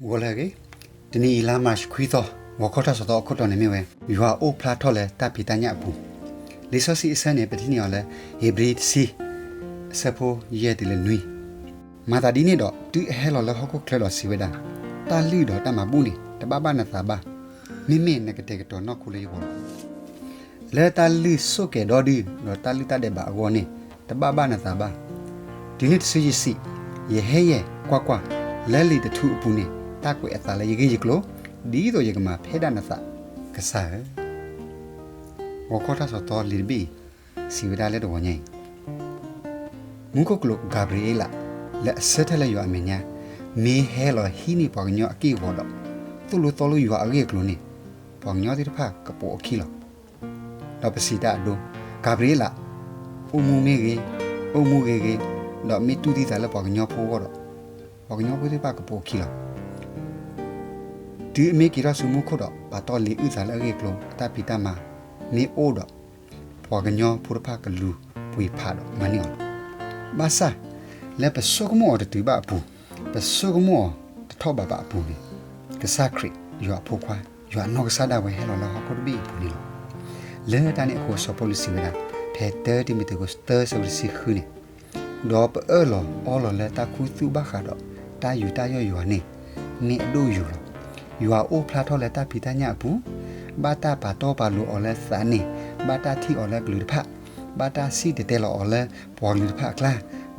ဂီၤလၢအဂ့ၤ, တနံၤအံၤလါမၢ်ၡးခွံသီ, ဂီၤခီတၢ်ဆီၣ်သီအခိၣ်တီန့ၣ်မ့ၢ်ဝဲ ယွၤအိၣ်ဖျါထီၣ်လၢတၢ်ဖံးတၢ်ညၣ်အပူၤ. လံာ်စီဆှံအဆၢန့ၣ် ပထံၣ်န့ၢ်အီၤလၢ ဧ့ၤဘြံၤတဆံ, အဆၢဖိယဲၢ်တုၤလၢနွံ. မၤသးဒ်န့ၣ်ဒီး တုၤအဟဲလီၤလၢဟီၣ်ခိၣ်ချၢဒီးစံးဝဲဒၣ်, တၢ်လုၢ်ဒီးတၢ်မၤဘူၣ်န့ၣ် တဘၣ်ဘၣ်နသးဘၣ်, မ့မ့ၢ်နကတဲာ်ကတီၤနီၢ်ခိလၢယဂီၢ်လီၤ. လၢတၢ်လုၢ်ဆိၣ်ကဲၤဒီဒုၣ် ဒီးတၢ်လုၢ်တၢ်ဒဲးဘးအဂီၢ်န့ၣ် တဘၣ်ဘၣ်နသးဘၣ်. တုၤနုၤတစုယစံး, ယဟဲယဲၢ်, ကွၢ်ကွၢ်, လၢလံာ်တထူအပူၤန့ၣ် တၢ်ကွဲးအသးလၢယဂ့ၢ်ယကျိၤ, ဒ်သိးယကမၤဖဲဒၣ်နသး, ကစၢ်ဧၢ. ဂီၤခီတၢ်ဆီၣ်သီလံာ်တဘ့ၣ်အံၤ စံးဝဲဒၣ်လၢတဂီၤညါအံၤ, မူခိၣ်ကလူးဂၤဘြံၤအ့လး လၢအဆၢထၢၣ်လၢယွၤအမဲာ်ညါ, မ့ၢ်ဟဲလီၤဟံးန့ၢ်ပှၤကညီအက့ၢ်အဂီၤဒီး သိၣ်လိသီလိယွၤအဂ့ၢ်အကျိၤန့ၣ်, ပှၤကညီသ့ၣ်တဖၣ်ကပိာ်အခံလီၤ. ဒီးပစံးတၢ်အဒိ, ဂၤဘြံၤအ့လး, အိၣ်မူမ့ၢ်ဂ့ၤ, အိၣ်မူဂ့ၤဂ့ၤ, ဒီးမ့ၢ်တူၢ်သံသးလၢပှၤကညီဖိအဂီၢ်ဒီး, ပှၤကညီဖိသ့ၣ်တဖၣ်ကပိာ်အခံလီၤ. တုၤအမ့ၢ်က့ၤထီၣ်ဆူမူခိၣ်ဒီး ပာ်တီၢ်လံာ်အုၣ်သးလၢအဂ့ၢ်အကျိၤ အတၢ်ဖံးတၢ်မၤမ့ၢ်အိၣ်ဒီး, ပှၤကညီဖိတဖၣ်ကလူၤပှ့ၤဖးဒီးမၤန့ၢ်အီၤလီၤ. ဘၣ်ဆၣ်, လၢပဆိကမိၣ်အီၤတတုၤဘၣ်အပူၤ, ပဆိကမိၣ်အီၤတထီၣ်ဘးဘးအပူၤန့ၣ်, ကစၢ်ခရံာ်ယွၤအဖိခွါ, ယွၤအနီၢ်ကစၢ်ဒၣ်ဝဲဟဲလီၤလၢဟီၣ်ခိၣ်တဘ့ၣ်အံၤအပူၤန့ၣ်လီၤ. လၢတၢ်န့ၣ်အဃိစီၤပီလူးစံးဝဲဒၣ်, ဖဲတၢတံၤမသ့းသၢဆၢဖိတဆံဃုန့ၣ်, ဒီးပအၢၣ်လီၤအီလီၤလၢတၢ်ခူသူၣ်ဘၣ်ဃးဒီးတၢ်ယူးတၢ်ယီၣ်ယွၤန့ၣ်, မ့ၢ်အဒိၣ်ယူၤလီၤ. ယွၤအိၣ်ဖျါထီၣ်လၢတၢ်ဖံးတၢ်ညၣ်အပူၤ, ဘၣ်တၢ်ပာ်တီပာ်လိၤအီၤလၢသးန့ၣ်, ဘၣ်တၢ်ထံၣ်အီၤလၢကလုာ်တဖၣ်, ဘၣ်တၢ်စံၣ်တဲၤတဲလီၤအီၤလၢပှၤကလုာ်တဖၣ်အကျါ,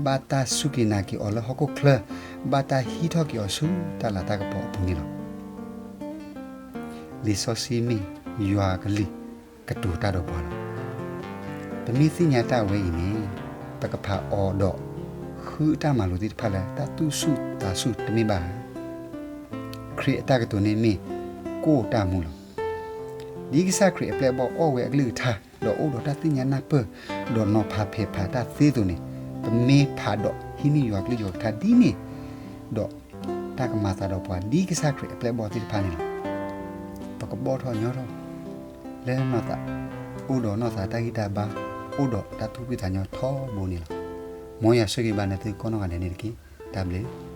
ဘၣ်တၢ်စူၢ်က့ၤနာ်က့ၤအီၤလၢဟီၣ်ခိၣ်ချၢ, ဘၣ်တၢ်ဟံးထီၣ်က့ၤအီၤဆူတၢ်လၤတၢ်ကပီၤအပူၤန့ၣ်လီၤ. လံာ်စီဆှံမ့ၢ်ယွၤအကလုၢ်ကတိၤတၢ်ဒီးပှၤလီၤ. ပမ့ၢ်သ့ၣ်ညါတၢ်အဝဲအံၤန့ၣ်, ပကဖးအီၤဒီးဃုအတၢ်မၤလိာ်သ့ၣ်တဖၣ်လၢတၢ်သူၣ်ဆူၣ်သးဆူၣ်တမ့ၢ်ဘၣ်ဧါ. ခရံာ်အတၢ်ကတိၤန့ၣ်မ့ၢ်ကိၢ်တၢ်မူလီၤ. ဒ်ကစၢ်ခရံာ်အပျဲၢ်အဘီၣ်အီၣ်ဝဲအကလုၢ်ကထါ, ဒီးအိၣ်ဒီးတၢ်သ့ၣ်ညါနၢ်ပၢၢ်, ဒီးနီၤဖးဖဲးဖးတၢ်သ့အသိးန့ၣ်, ပမ့ၢ်ဖးဒီးဟံးန့ၢ်ယွၤကလုၢ်ယွၤကထါဒ်န့ၣ်, ဒီးတၢ်ကမၤသးဒီးပှၤဒ်ကစၢ်ခရံာ်အပျဲၢ်အဘီၣ်သ့ၣ်တဖၣ်န့ၣ်လီၤ. ပကဘီၣ်ထီၣ်ညီထီၣ်, လၢနီၢ်သး, အိၣ်ဒီးနီၢ်သးတၢ်ဂံၢ်တၢ်ဘါ, အိၣ်ဒီးတၢ်သူၣ်ဖှံသးညီထီဘိန့ၣ်လီၤ. မ်ယွၤဆိၣ်ဂ့ၤဘၣ်နသုကိးနီၢ်ဂၤဒဲးန့ၣ်တက့ၢ်. တၢ်ဘျုး